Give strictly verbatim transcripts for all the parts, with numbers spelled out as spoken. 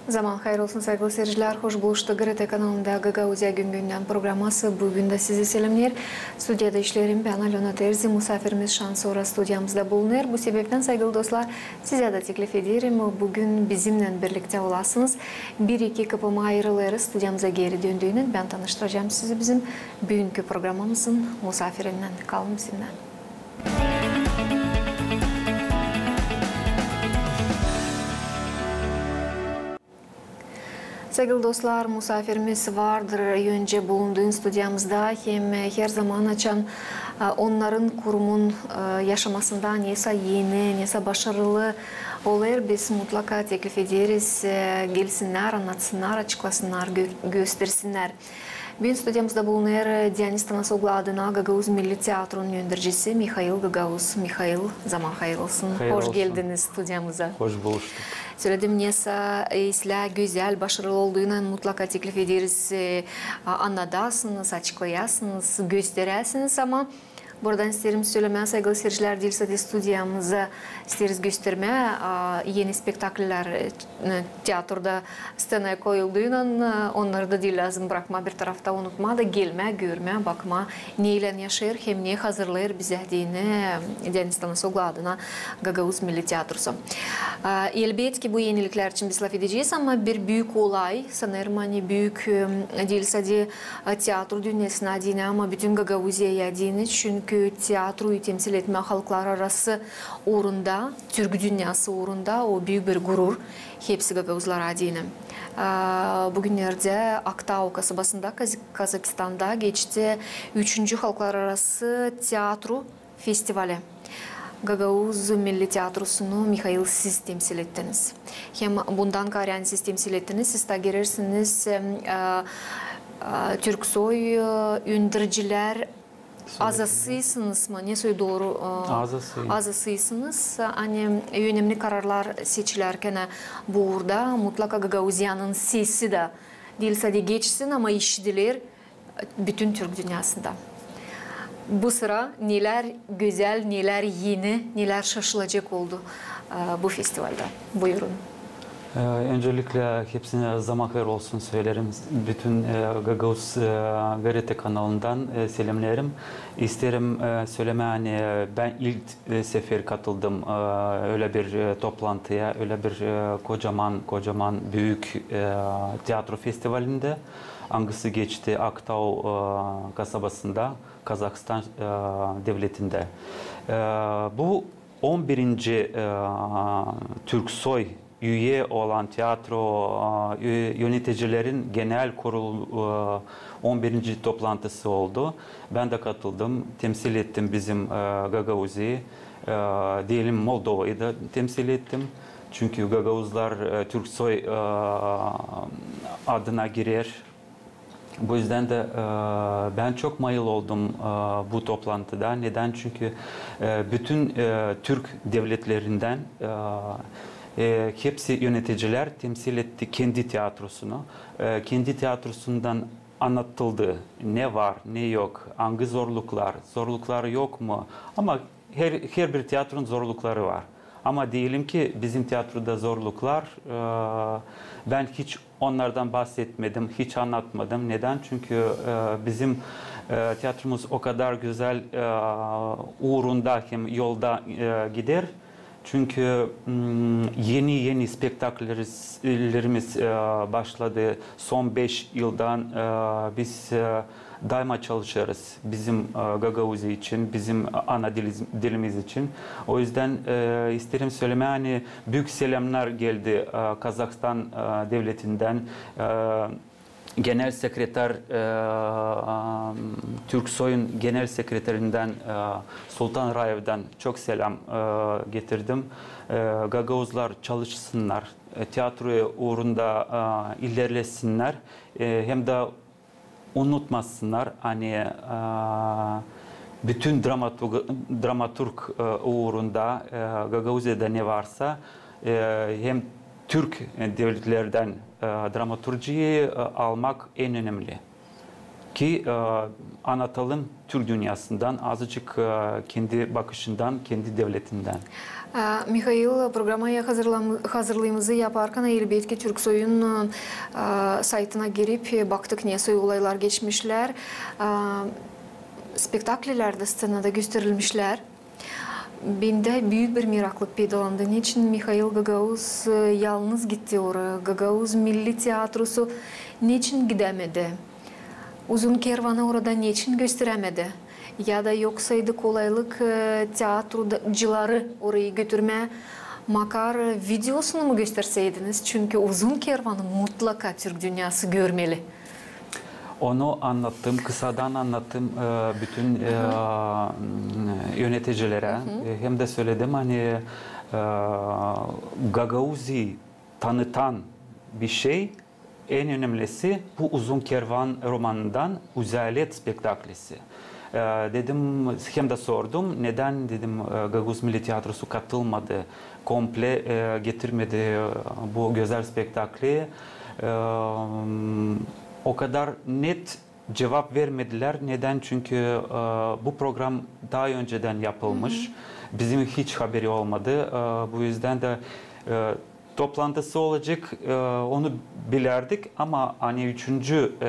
Zaman hayır olsun, saygılı seyircilär. Hoş buluştuk. GRT kanalında "Gagauziya gün-gündän" programması büün dä sizi selämneer. Studiyada işleerim bän, Alöna Terzi. Musaafirimiz şansora studiyamızda bulunêr. Bu sebeptän, saygılı dostlar, sizä dä teklif ederim, büün bizimnän birliktä olasınız. Bir-iki kıpıma ayırılêrız. Studiyamıza geeri döndüynän bän tanıştıracam sizi bizim büünkü programamızın musaafirinnän. Kalın bizimnän. Saygılı dostlar, musaafirimiz vardır öncä bulunduun studiyamızda, hem, e, herzaman açan, e, onnarın kurumun, e, yaşamasında nesä eni, nesä başarılı olêr, biz mutlaka teklif ederiz, e, gelsinnär, annatsınnar, açıklasınnar, gö-, göstersinnär. Büün studiyamızda bulunêr Dionis Tanasoglu adına Gagauz Milli Teatrunun öndercisi Mihail Gagauz. Mihail, zaman hayır olsun. Hayır olsun. Hoş geldiniz studiyamıza. Hoş buluştuk. Söledim, nesä, e, islää gözäl, başarılı olduunnan mutlaka teklif ederiz, e, a-, annadasınız, açıklayasınız, gösteräsiniz, ama buradan isteerim sölemää, saygılı seyircilär, diil sade studiyamıza isteeriz göstermää, a, eni spektakler, e, teatroda sţenaya koyulduunnan, e, onnarı da diil lääzım brakmaa bir tarafta, unutmaa da gelmää, görmää, bakmaa, neylän yaşêêr hem ne hazırlêêr bizä deyni, e, Dionis Tanasoglu adına Gagauz Milli Teatrusu. A, elbetki, bu eniliklär için biz lafedecez, ama bir büük olay, sanêrım, ani büük, e, diil sade, e, teatru dünnesinä deyni, ama bütün Gagauziyaya deyni, çünkü teatruyu temsil etmää halklararası uurunda, türk dünnäsı uurunda o büük bir gurur hepsi gagauzlara deyni. A, bugünnerdä Aktau kasabasında, Kaz-, Kazakistanda geçti üçüncü halklararası teatru festivali. Gagauz Milli Teatrusunu, Mihail, siz temsil ettiniz. Hem bundan kaarä, ani siz temsil ettiniz, siz taa girersiniz, e, e, e, türksoy, e, öndercilär azasıysınız mı? Ne soy dooru? E, azasıy. Azasıysınız. Ani önemli kararlar seçilärkän bu uurda mutlaka Gagauziyanın sesi dä diil sade geçsin, ama işidiler bütün türk dünnäsında. Bu sıra nelär gözäl, nelär eni, nelär şaşılacek oldu, e, bu festivalda? Buyurun. E, öncelikle hepsinä zaman hayır olsun söyleerim. Bütün, e, Gagauz, e, GRT kanalından, e, selämneerim. İsteerim, e, sölemää, ani, e, bän ilk, e, sefer katıldım, e, ölä bir, e, toplantıya, ölä bir, e, kocaman, kocaman büük, e, teatru festivalindä, angısı geçti Aktau, e, kasabasında, Kazakstan, e, devletindä. E, bu on birinci, e, türksoy üye olan teatru, e, yö-, yöneticilerin genel kurul, e, on birinci toplantısı oldu. Bän dä katıldım, temsil ettim bizim, e, Gagauziyayı, e, deyelim, Moldovayı da temsil ettim. Çünkü gagauzlar, e, türksoy, e, adına girer. Bu üzdän dä, e, bän çok mayıl oldum, e, bu toplantıda. Neden? Çünkü, e, bütün, e, türk devletlerindän, e, e, hepsi yöneticiler temsil etti kendi teatrusunu. E, kendi teatrusundan annadıldı, ne var, ne yok, angı zorluklar, zorlukları yok mu? Ama her, herbir teatrunun zorlukları var. Ama deyelim ki, bizim teatroda zorluklar, e, bän hiç onnardan bahsetmedim, hiç annatmadım. Neden? Çünkü, e, bizim, e, teatrumuz o kadar gözäl, e, uurunda hem yolda, e, gider. Çünkü, m, eni-eni spektakllerimiz, e, başladı. Son beş yıldan, e, biz, e, daima çalışêrız bizim, e, Gagauziya için, bizim ana diliz-, dilimiz için. O üzdän, e, isteerim sölemää, ani büük selämnär geldi, e, Kazakstan, e, devletindän, e, genel sekreter, e, am, türksoyun genel sekreterindän, e, Sultan Raevdän çok seläm, e, getirdim. E, gagauzlar çalışsınnar, e, teatro uurunda, e, ilerlesinnär, e, hem dä unutmasınnar, ani, e, bütün dramaturg, dramaturg, e, uurunda, e, Gagauziyada ne varsa, e, hem türk, e, devletlerdän, e, dramaturjiyayı, e, almak en önemli. Ki, e, annatalım türk dünnäsından, azıcık, e, kendi bakışından, kendi devletindän. E, Mihail, programaya hazırlam-, hazırlığımızı yaparkan, elbetki, Türksoyun, e, saytına girip, e, baktık, nesoy olaylar geçmişlär. E, spektaklilär dä sţenada gösterilmişlär. Bendä büük bir meraklık peydalandı. Neçin Mihail Gagauz, e, yalnız gitti oraya? Gagauz milli teatrosu neçin gidämedi? Uzun kervanı orada neçin gösterämedi? Ya da yoksaydı kolaylık, e, teatrocıları orayı götürmää, makar videosunu mu gösterseydiniz? Çünkü Uzun kervanı mutlaka türk dünnäsı görmeli. Onu annattım, kısadan annattım, e, bütün, e, yöneticilere. E, hem dä söledim, ani, e, Gagauziyi tanıtan bir şey, en önemlisi bu Uzun kervan romanından Uzalet spektaklisi. E, dedim, hem dä sordum, nedän, dedim, e, Gagauz milli teatrosu katılmadı, komple, e, getirmedi, e, bu gözäl spektakli. E, o kadar net cuvap vermedilär. Nedän? Çünkü, e, bu program taa öncedän yapılmış. Bizim hiç haberi olmadı. E, bu üzdän dä, e, toplantısı olacek, e, onu bilärdik, ama ani üçüncü, e,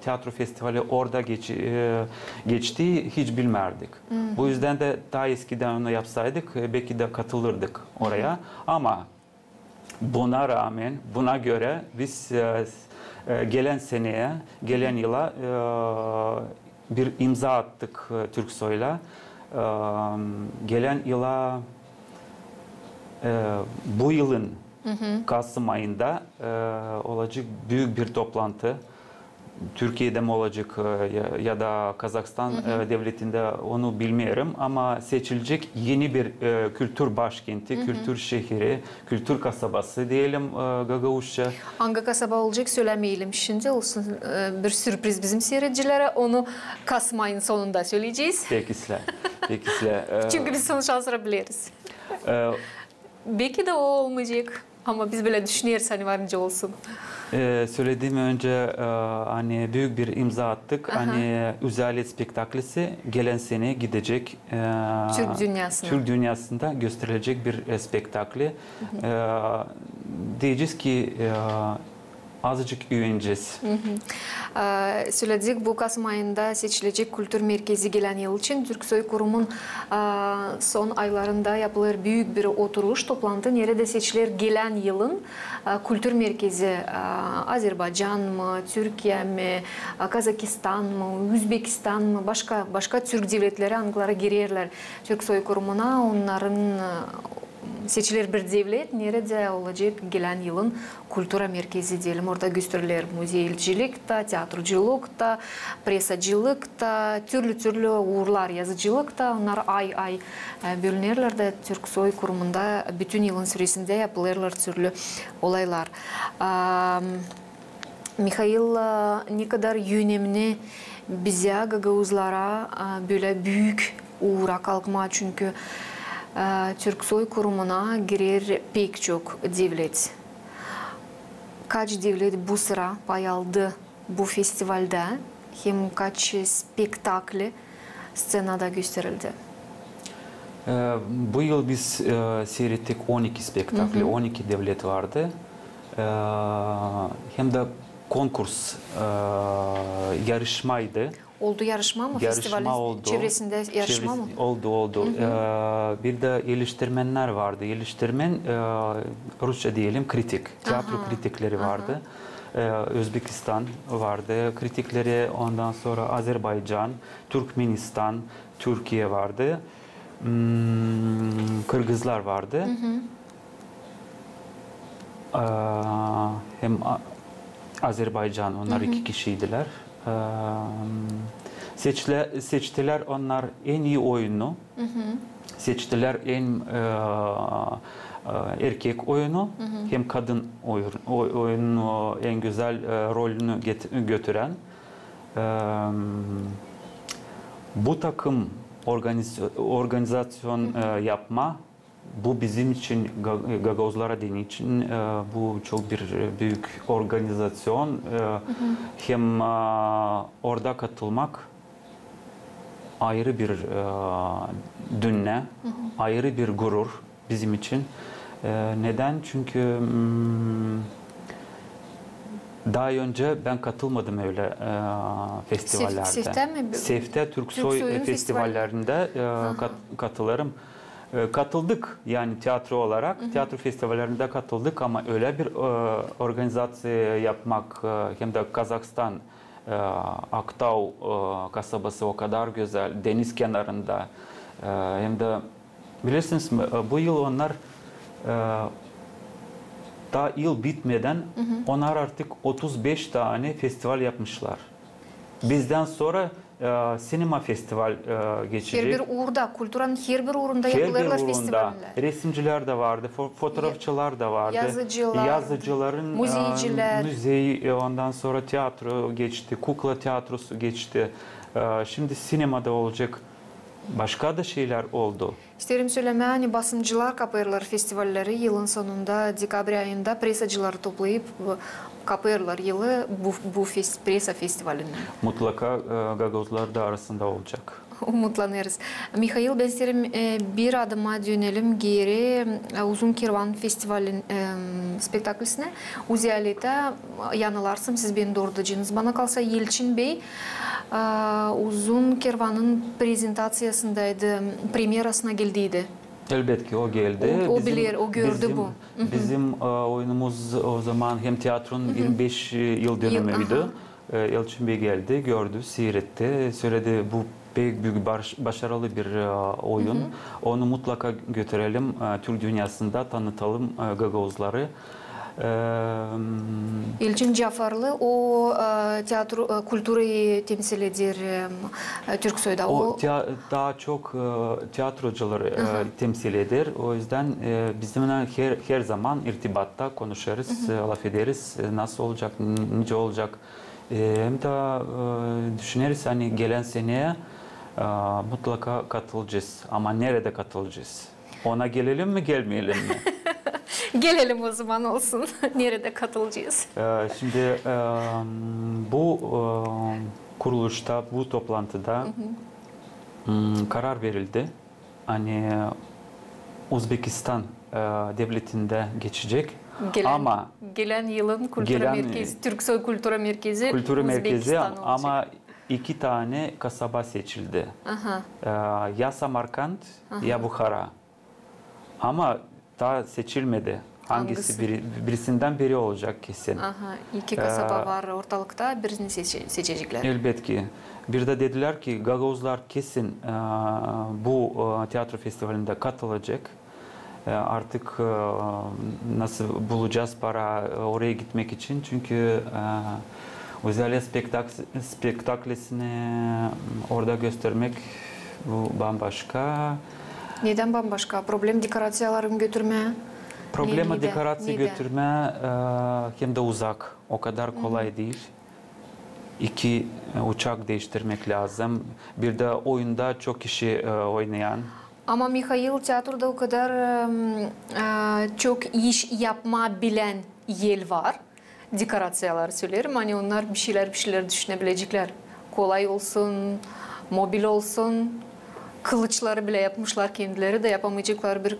teatro festivali orada geç-, e, geçti, hiç bilmärdik. Bu üzdän dä taa eskidän onu yapsaydık, e, beki dä katılırdık oraya. Ama buna rağmän, buna görä biz, e, e, gelän seneyä, gelän yıla, e, bir imza attık, e, Türksoyla. E, gelän yıla, e, bu yılın kasım ayında, e, olacek büük bir toplantı. Türkiyedä mi olacek, e, ya, ya da Kazakstan, e, devletindä, onu bilmeerim, ama seçilecek eni bir, e, kültür başkenti, kültür şehiri, kültür kasabası deyelim, e, gagauzça. Angı kasaba olacek, sölämeyelim şindi, olsun, e, bir sürpriz bizim siiredicilerä, onu kasım ayın sonunda söleyecez. Peki islää, peki islää. E, çünkü biz ondan sora bileriz. E, Beki dä o olmayacek. Ama biz bölä düşüneriz, ani var nicä olsun. E, sölediim öncä, e, ani büük bir imza attık, ani Uzalet spektaklisi gelän sene gidecek, e, türk dünnäsindä gösterilecek bir, e, spektakli. E, deyecez ki, e, azıcık üvenecez. E, söledik, bu kasım ayında seçilecek kültür merkezi gelän yıl için. Türksoy kurumun, e, son aylarında yapılêr büük bir oturuş, toplantı, neredä seçiler gelän yılın, e, kültür merkezi, e, Azerbaycan mı, Türkiye mi, e, Kazakistan mı, Üzbekistan mı, başka, başka türk devletleri, angıları girerlär Türksoy kurumuna, onnarın, e, seçiler bir devlet, neredä olacek gelän yılın kultura merkezi deyelim. Orada gösteriler muzeycilik ta, teatrocılık ta, presacılık ta, türlü-türlü uurlar, yazıcılık ta. Onnar ay-ay, e, bölünerlär da Türksoy kurumunda bütün yılın süresindä yapılêrlar türlü olaylar. Am, Mihail, e, ne kadar önemni bizä, gagauzlara, e, bölä büük uura kalkmaa, çünkü, e, Türksoy kurumuna girer pek çok devlet. Kaç devlet bu sıra pay aldı bu festivaldä, hem kaç spektakli sţenada gösterildi? E, bu yıl biz, e, siirettik on iki spektakli, on iki devlet vardı. E, hem dä konkurs, e, yarışmaydı. Oldu yarışma mı? Festivalin çevresindä yarışma mı? Oldu, oldu. E, bir dä eleştirmennär vardı. Eleştirmen, e, rusça deyelim, kritik. Teatro kritikleri vardı. E, Özbekistan vardı kritikleri, ondan sora Azerbaycan, Türkmenistan, Türkiye vardı. Hmm, kırgızlar vardı. E, hem A-, Azerbaycan, onnar iki kişiydilär. E, seçtilär, seçtilär onnar en ii oyunu, seçtilär en, e, e, erkek oyunu, hem kadın oyun-, oy-, oyunu en gözäl, e, rolünü get-, götürän. E, bu takım organiz-, organizaţiyon, e, yapma Bu bizim için, Ga-, gagauzlara deyni için, e, bu çok bir, e, büük organizaţiyon, e, hem, e, orada katılmak ayırı bir, e, dünnä, ayırı bir gurur bizim için. E, neden? Çünkü, mm, daa önce bän katılmadım ölä, e, festivallerdä. Seftä mi? Seftä, Türksoy, Türksoyun e, festivallerindä, e, kat-, katılêrım. E, katıldık, yani teatro olarak, teatro festivallerindä katıldık, ama ölä bir, e, organizaţiya yapmak, e, hem dä Kazahstan, e, Aktau, e, kasabası o kadar gözäl, deniz kenarında, e, hem dä, bilersiniz mi, e, bu yıl onnar, e, taa yıl bitmedän onnar artık otuz beş tanä festival yapmışlar. Bizdän sora, e, sinema festival, e, geçecek. Herbir uurda, kulturanın herbir uurunda yapılêrlar festivaller. Resimcilär dä vardı, fo-, fotoğrafçılar da vardı. Yazıcılar, yazıcıların, e, müzeycilär. Müzey, e, ondan sora teatro geçti, kukla teatrosu geçti. E, şindi sinema da olacek. Başka da şeylär oldu. İsteerim sölemää, ani basımcılar kapêrlar festivalleri yılın sonunda, dekabr ayında presacıları toplayıp, kapêrlar yılı bu, bu fes-, presa festivalini. Mutlaka, e, gagauzlar da arasında olacak. Umutlanêrız. Mihail, bän isteerim, e, bir adıma dönelim geeri, e, Uzun kervan festivalin, e, spektaklisinä. Uzialettä, yanılarsam, siz beni doorudacınız. Bana kalsa, Elçin bey, e, Uzun kervanın prezentaţiyasındaydı, premyerasına geldiydi. Elbetki, o geldi. O, o biler, o gördü bu. Bizim, e, oyunumuz o zaman hem teatronun irmi beş yıl dönümüydü. E, Elçin bey geldi, gördü, siiretti, söledi, bu pek büük baş-, başarılı bir, e, oyun. Onu mutlaka götürelim, e, Türk dünnäsindä tanıtalım, e, gagauzları. E, Elçin Cafarlı, o, e, teatro, e, kulturayı temsil eder, e, Türksoyda. O, o tea-, taa çok, e, teatrocıları, e, temsil eder. O üzdän, e, bizimnän her, her zaman irtibatta konuşêrız, e, lafederiz, e, nasıl olacak, n-, nicä olacak. E, hem dä, e, düşüneriz, ani gelän senä, e, mutlaka katılacez. Ama neredä katılacez? Ona gelelim mi, gelmeyelim mi? Gelelim o zaman, olsun. Neredä katılacez? E, şindi, e, bu, e, kuruluşta, bu toplantıda, m, karar verildi. Ani Uzbekistan, e, devletindä geçecek. Gelän, ama gelän yılın kultura merkezi, Türksoy kultura merkezi, kultura merkezi, Uzbekistan olacek. Ama iki tanä kasaba seçildi. E, ya Samarkand, ya Buhara. Ama taa seçilmedi. Angısı? Biri, birisindän biri olacek kesin. Aha, iki kasaba var ortalıkta, birini seçe-, seçeceklär. Elbetki. Bir dä dedilär ki, gagauzlar kesin, e, bu, e, teatro festivalindä katılacek. E, artık, e, nasıl bulacez para, e, oraya gitmek için? Çünkü, e, Uzialet spektak-, spektaklisini orada göstermek, bu bambaşka. Nedän bambaşka? Problem dekoraţiyaların götürmää. Problema dekoraţiya götürmää, e, hem dä uzak. O kadar kolay diil. İki, e, uçak diiştirmek lääzım. Bir dä oyunda çok kişi, e, oynayan. Ama, Mihail, teatroda o kadar, e, e, çok iş yapmaa bilän el var. Dekoraţiyaları söleerim, ani onnar bişeylär, bişeylär düşünebileceklär. Kolay olsun, mobil olsun, kılıçları bilä yapmışlar kendileri dä, yapamayaceklar bir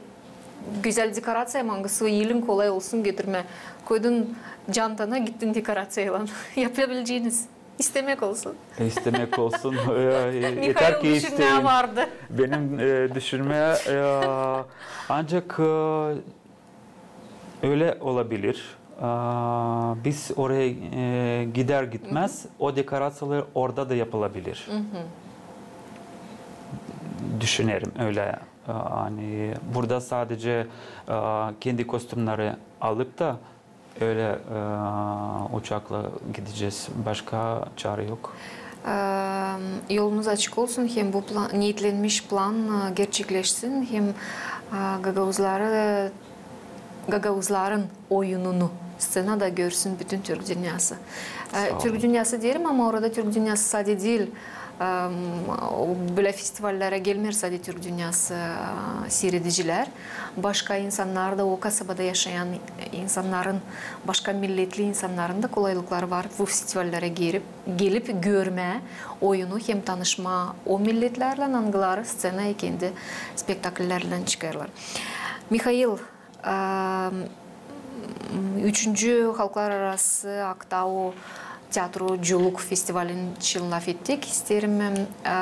gözäl dekoraţiya mı, angısı elin kolay olsun götürmää. Koydun cantana, gittin dekoraţiyaylan. Yapabileceniz. İstemäk olsun. E, istemäk olsun. E, e, Mihail yeter ki düşünmää isteyin. Vardı. Benim, e, düşünmää, e, ancak, e, ölä olabilir. Aa, biz oraya, e, gider gitmez, o dekoraţiyalar orada da yapılabilir. Düşünerim ölä. Aa, ani burada sadece, aa, kendi kostümneri alıp da ölä, aa, uçakla gidecez. Başka çare yok. Aa, yolunuz açık olsun, hem bu plan, neetlenmiş plan, aa, gerçekleşsin, hem, aa, gagauzları gagauzların oyununu sţenada görsün bütün Türk dünnäsı. E, Türk dünnäsı deerim, ama orada Türk dünnäsı sade diil, e, Em, o bölä festivallerä gelmeer sade türk dünnäsı, e, siiredicilär. Başka insannar da, o kasabada yaşayan insannarın, başka milletli insannarın da kolaylıkları var bu festivallerä gelip, gelip görmää oyunu hem tanışmaa o milletlärlän, angıları sţenaya kendi spektakllerlerini çıkarêrlar. Mihail, Em, üçüncü halklararası Aktau teatroculuk festivalin için lafettik. İsteerim, em, e,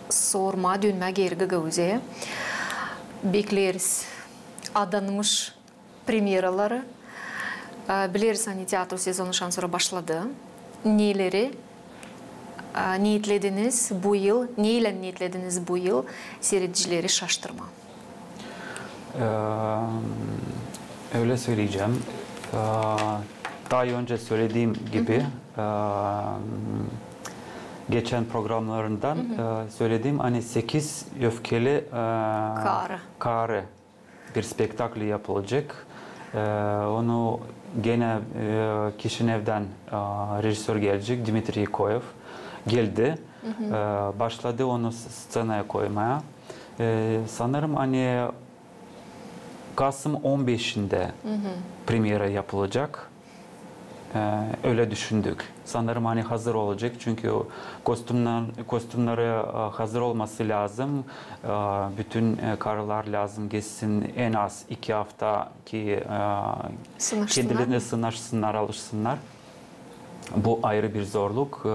sormaa, dönmää geeri Gagauziyaya. Bekleriz adanmış premyeraları. E, bileriz, ani teatro sezonu şansora başladı. Neleri, e, neetlediniz bu yıl, neylän neetlediniz bu yıl siiredicileri şaştırmaa? Ee, Ölä söleyecäm. Ee, taa önce sölediim gibi, ee, geçän programlarından, ee, sölediim, ani sekiz öfkeli, ee, kaarı bir spektakl yapılacek. Ee, onu genä, ee, Kişinevdän, ee, rejissör gelecek, Dmitriy Koev geldi. Ee, başladı onu s-, sţenaya koymaa. Ee, sanêrım, ani kasım on beşindä premyera yapılacek. Ee, ölä düşündük. Sanêrım, ani hazır olacek, çünkü o kostümnär-, kostümneri, e, hazır olması lääzım. E, bütün, e, karılar lääzım geçsin en az iki afta ki, e, kendilerini sınaşsınnar, alışsınnar. Bu ayırı bir zorluk. Ee,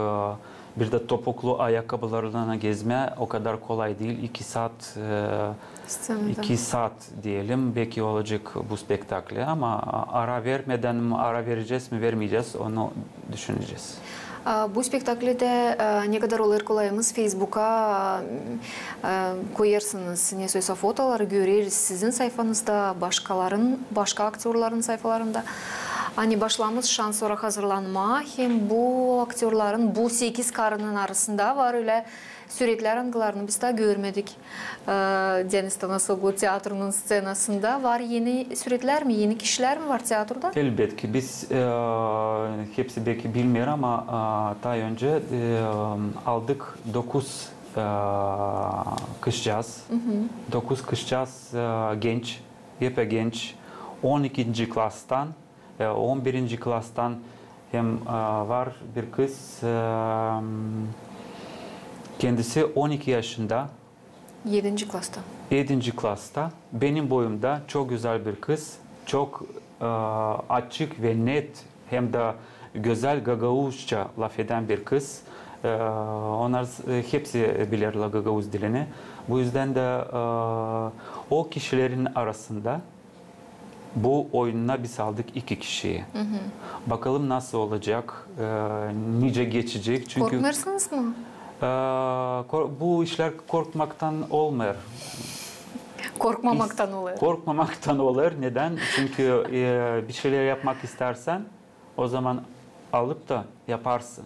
bir dä topuklu ayakkabılarlan gezmää o kadar kolay diil. İki saat, ee, iki saat deyelim, beki olacek bu spektakli. Ama ara vermedän mi, ara verecez mi, vermeyecez, onu düşünecez. A, bu spektakli dä, e, ne kadar olêr kolayımız, Feysbuka, e, koyêrsınız nesä olsa fotoları, göreriz sizin sayfanızda, başkaların, başka aktörların sayfalarında. Ani başlamış şansora hazırlanmaa, hem bu aktörların, bu sekiz karının arasında var ölä süretlär, angılarını biz taa görmedik. E, Denis Tanasoglu teatronun sţenasında var eni süretlär mi, eni kişilär mi var teatroda? Elbetki, biz, e, hepsi beki bilmeer, ama, e, taa önce, e, aldık dokuz, e, kızcaaz. Dokuz kızcaaz, e, genç, epey genç, on ikinci klastan, e, on birinci klastan hem, e, var bir kız, e, kendisi on iki yaşında. Edinci klasta. Edinci klasta. Benim boyumda çok gözäl bir kız. Çok, e, açık ve net hem dä gözäl gagauzça lafedän bir kız. E, onnar, e, hepsi bilerlär gagauz dilini. Bu üzdän dä, e, o kişilerin arasında bu oyununa biz aldık iki kişiyi. Bakalım nasıl olacek, e, nicä geçecek. Çünkü... Korkmêêrsınız mı? E, kor-, bu işlär korkmaktan olmêêr. Korkmamaktan olêr. Korkmamaktan olêr. Nedän? Çünkü, e, bir şeylär yapmak istersän, o zaman alıp da yaparsın.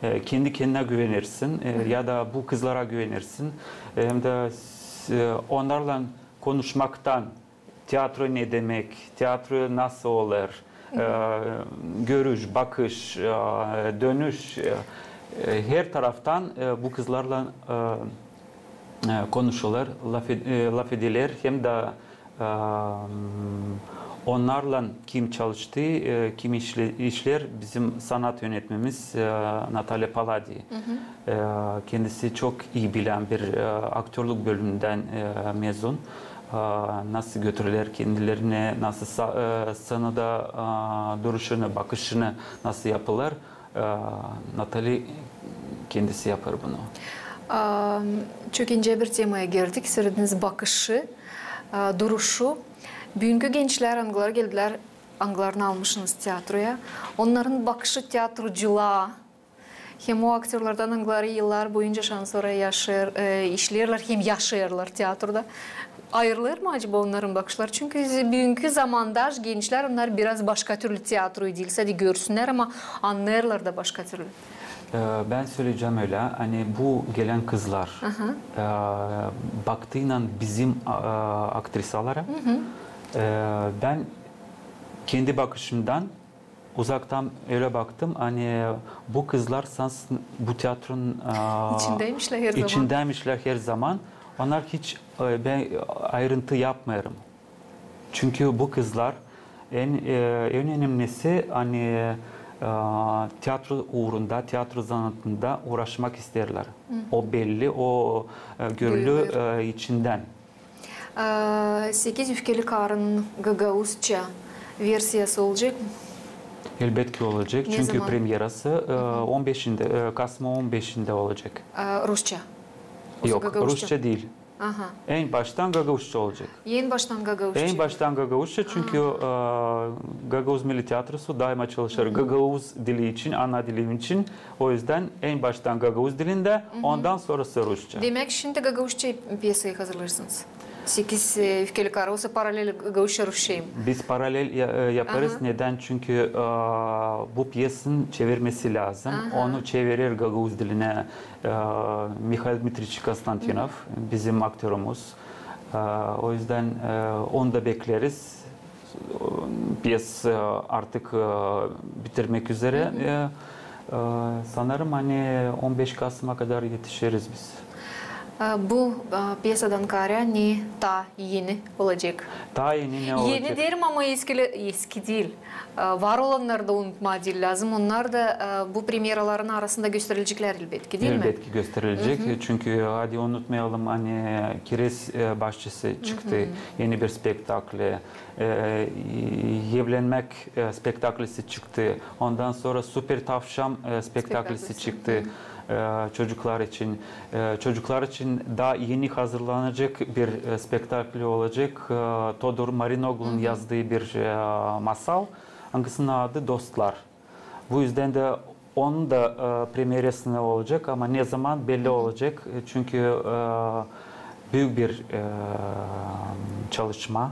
E, kendi kendinä güvenersin, e, ya da bu kızlara güvenersin. E, hem dä s-, e, onnarlan konuşmaktan, teatro ne demek, teatro nasıl olêr, e, görüş, bakış, e, dönüş, e, e, her taraftan, e, bu kızlarlan, e, e, konuşulêr, lafed-, e, lafediler, hem dä, e, onnarlan kim çalıştı, e, kim işle-, işleer, bizim sanat yönetmenimiz, e, Natalya Paladi. E, kendisi çok ii bilän bir, e, aktörlük bölümündän, e, mezun. E, nasıl götürürlär kendilerini, nasıl sa-, e, sţenada, e, duruşunu, bakışını nasıl yapılêr, e, Natali kendisi yapêr bunu. A, çok incä bir temaya girdik. Sölediniz bakışı, e, duruşu. Büünkü gençlär, angıları geldilär, angılarını almışsınız teatroya. Onnarın bakışı teatroculaa, hem o aktörlardan, angıları yıllar boyunca şansora yaşêêr, e, işleerlär hem yaşêêrlar teatroda. Ayırılêr mı acaba onnarın bakışları? Çünkü büünkü zamanda gençlär, onnar biraz başka türlü teatroyu diil sade görsünnär, ama annêêrlar da başka türlü. E, bän söleyecäm ölä, ani bu gelän kızlar, e, baktıynan bizim, a, a, aktrisalara, e, bän kendi bakışımdan Uzaktan ölä baktım, ani bu kızlar sansın bu teatronun, a, İçindeymişlär her zaman. İçindeymişlär her zaman. Onnar hiç, e, bän ayırıntı yapmêêrım. Çünkü bu kızlar en, e, en önemlisi, ani, e, teatro uurunda, teatro zanaatında uuraşmak isteerlär. O belli, o, e, görülü, e, içindän. E, Sekiz üfkeli karının gagauzça versiyası olacek mı? Elbetki olacek, çünkü premyerası, e, on beşindä, e, kasımın on beşindä olacek. E, rusça? Yok, rusça diil. Aha. En baştan gagauzça olacek. En baştan gagauzça. En baştan gagauzça, çünkü, e, Gagauz Milli Teatrosu daima çalışêr gagauz dili için, ana dili için. O üzdän en baştan gagauz dilindä, ondan sora rusça. Demäk, şindi gagauzça pyesayı hazırlêêrsınız. Sekiz, e, üfkeli kara olsa paralel gagauzça-rusça. Biz paralel ya-, e, yapêrız. Aha. Neden? Çünkü, e, bu pyesanın çevirmesi lääzım. Aha. Onu çevirer gagauz dilinä e, Mihail Dmitriç Konstantinov, bizim aktörumuz. E, o üzdän, e, onu da bekleriz. Pyes, e, artık, e, bitirmäk üzerä. E, e, sanêrım, ani on beş kasıma kadar etişeriz biz. E, bu, e, pyesadan kaarä ne taa eni olacek? Taa eni ne olacek? Eni deerim, ama eski, eski diil. E, var olannarı da unutmaa diil lääzım. Onnar da, e, bu premyeraların arasında gösteriliceklär, elbetki, diil mi? Elbetki gösterilecek. Çünkü hadi unutmayalım, ani Kirez, e, başçası çıktı, eni bir spektakli. E, Evlenmäk, e, spektaklisi çıktı. Ondan sora Super Tavşan, e, spektaklisi çıktı, e, çocuklar için. E, çocuklar için taa eni hazırlanacek bir, e, spektakli olacek. E, Todur Marinoglunun yazdıı bir, e, masal, angısının adı Dostlar. Bu üzdän dä onun da, e, premyerası olacek, ama ne zaman, belli olacek. E, çünkü, e, büük bir, e, çalışma,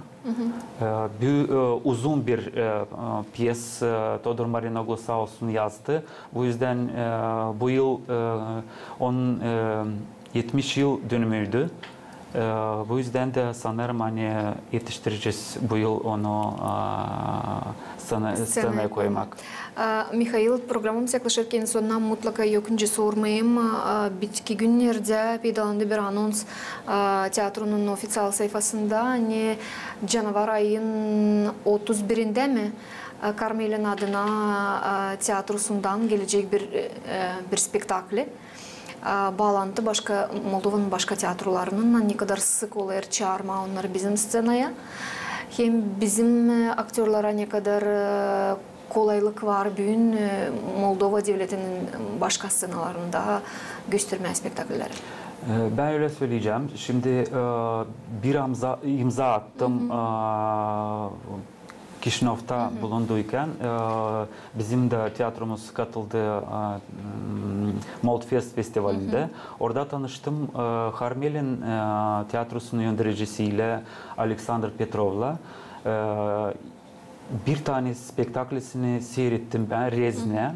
e, büü-, e, uzun bir, e, e, pyes, e, Todur Marinoglu saa olsun yazdı. Bu üzdän, e, bu yıl, e, onun, e, etmiş yıl dönümüydü. E, bu üzdän dä sanêrım, ani etiştirecez bu yıl onu, e, scena-, scenaya koymak. E, Mihail, programamız yaklaşêr kendi sonuna, mutlaka yok nicä sormayım. E, bitki günnerdä peydalandı bir anons, e, teatronun ofiţial sayfasında, ani canavar ayın otuz birindä mi, e, Karmelin adına, e, teatrosundan gelecek bir, e, bir spektakli. E, baalantı başka, Moldovanın başka teatrolarınnan, ne kadar sık olêr çaarmaa onnarı bizim sţenaya. Hem bizim, e, aktörlara ne kadar, e, kolaylık var büün, e, Moldova devletinin başka sţenalarında göstermää spektaklleri. E, bän ölä söleyecäm. Şindi, e, bir amza-, imza attım. E, Kişinövta bulunduykan, e, bizim dä teatromuz katıldı, e, m, Moldfest festivalindä. Orada tanıştım, e, Karmelin, e, teatrosunun öndericisiylän Aleksandr Petrovlan. E, bir tanä spektaklisini siirettim bän, Rezne.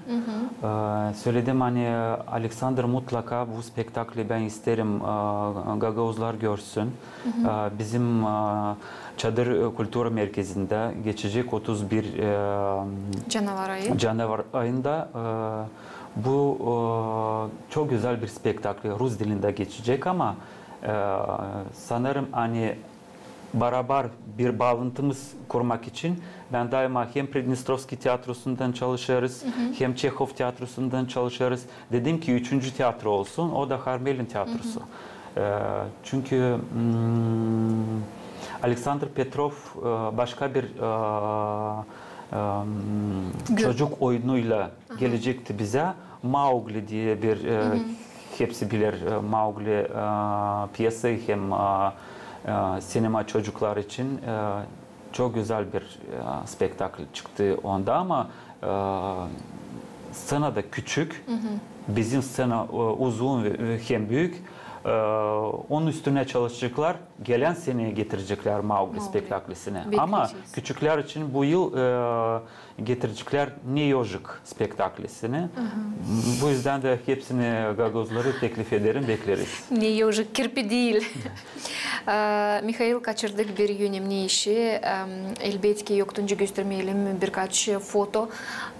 E, söledim, ani, Aleksandr, mutlaka bu spektakli bän isteerim, e, gagauzlar görsün. E, bizim, e, Çadır, e, kultura merkezindä geçecek otuz bir, e, canavar ayı. Canavar ayında, e, bu, e, çok gözäl bir spektakl, rus dilindä geçecek, ama, e, sanêrım, ani barabar bir baalantımız kurmak için bän daima hem Pridnestrovskiy teatrosundan çalışêrız, hem Çehov teatrosundan çalışêrız. Dedim ki, üçüncü teatro olsun, o da Karmelin teatrosu. E, çünkü, m, Aleksandr Petrov, e, başka bir, e, e, m, çocuk oyunuylan gelecekti bizä. Maugli diye bir, e, hepsi biler, e, Maugli, e, pyesayı hem, e, e, sinema çocuklar için, e, çok gözäl bir, e, spektakl çıktı onda, ama, e, sţena da küçük, bizim sţena, e, uzun ve, e, hem büük. E, onun üstündä çalışaceklar, gelän senä getireceklär Maugli spektaklisini. Ama küçüklär için bu yıl, e, getireceklär "Ne ojik" spektaklisini. Bu üzdän dä hepsini gagauzları teklif ederim, bekleriz. "Ne ojik", kirpi diil. Ee, Mihail, kaçırdık bir önemni işi. Em, elbetki, yoktan göstermeyelim birkaç foto.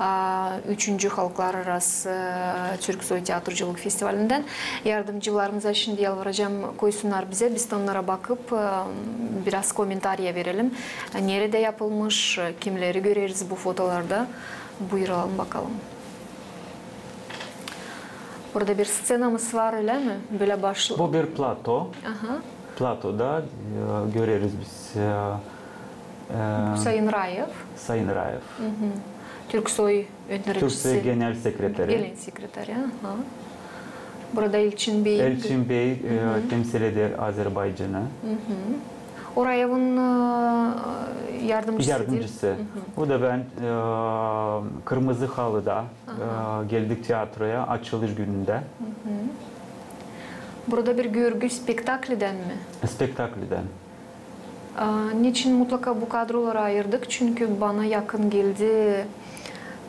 Aa, üçüncü halklararası, e, türk soy tiyatroculuk festivalindän. Yardımcılarımıza şindi yalvaracam, koysunnar bizä, biz onnara bakıp, e, biraz komentariya verelim. Neredä yapılmış, kimleri göreriz bu fotolarda. Buyuralım bakalım. Burada bir sţenamız var, ölä mi? Bölä başlı... Bu bir plato. Aha. Platoda, e, göreriz biz, e, e, Sayın Rayev. Sayın Rayev. Türk soy öndericisi. Türk soy genel sekreteri. Genel sekreteri, aha. Burada Elçin bey. Elçin bey, e, temsil eder Azerbaycanı. O Rayevın, e, yardımcısı diil? Yardımcısı. Bu da bän, e, Kırmızı Halıda, e, geldik tiyatroya açılış günündä. Burada bir görgü spektaklidän mi? Spektaklidän. Aa, neçin mutlaka bu kadroları ayırdık? Çünkü bana yakın geldi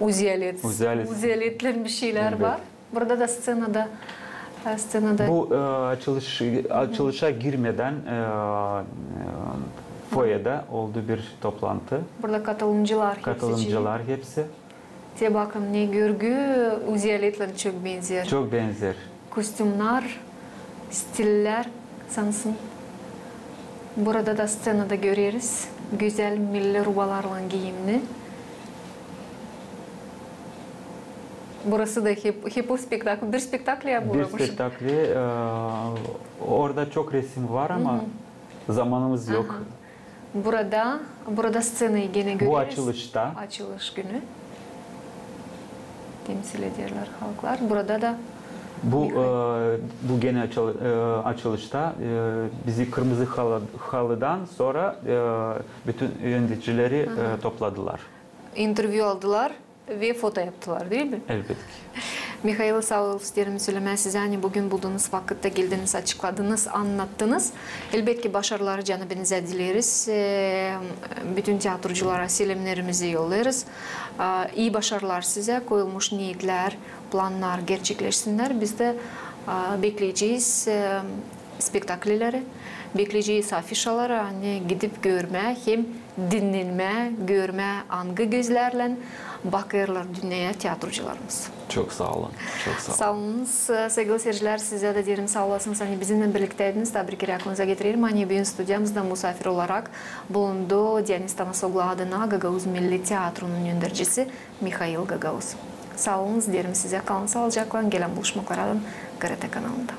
uzialet. Uzialet. Uzialetlän bir şeylär var. Burada da sţenada, e, sţenada. Bu, e, açılış, açılışa girmedän, e, e, foyedä oldu bir toplantı. Burada katılımcılar hepsi. Katılımcılar hepsi. Te bakın, ne görgü, uzialetlän çok benzer. Çok benzer. Kostümnär, stiller, sansın. Burada da sţenada göreriz gözäl milli rubalarlan giiyimni. Burası da hep, hep o spektakl. Bir spektakl ya bu. Bir spektakl, e, orada çok resim var, ama zamanımız yok. Aha. Burada, burada sţenayı genä göreriz. Bu açılışta. Açılış günü. Temsil ederlär halklar. Burada da bu, e, bu genä açıl-, e, açılışta, e, bizi Kırmızı Halı-, Halıdan sora, e, bütün yöneticileri, e, topladılar. İntervyu aldılar. Ve foto yaptılar, diil mi? Elbetki. Mihail, saa ol isteerim sölemää sizä, ani büün buldunuz vakıt da geldiniz, açıkladınız, annattınız. Elbetki, başarılar canı benizä dileriz. E, bütün tiyatroculara selemnerimizi yollêêrız. A, ii başarılar sizä, koyulmuş neetlär, plannar gerçekleşsinnär. Biz dä, a, bekleyecez, e, spektaklleri, bekleyecez afişaları, ani gidip görmää hem dinnenmää, görmää, angı gözlärlän bakêrlar dünneyä tiyatrocularımız. Çok saa olun, çok saa olun. Saa olunuz, saygılı seyircilär, sizä dä deerim saa olasınız, ani bizimnän birliktäydiniz. Taa bir kerä aklınıza getirerim, ani büün studiyamızda musaafir olarak bulundu Dionis Tanasoglu adına Gagauz Milli Tiyatrunun öndercisi Mihail Gagauz. Saa olunuz, deerim sizä, kalın saalıcaklan, gelän buluşmaklardan GRT kanalında.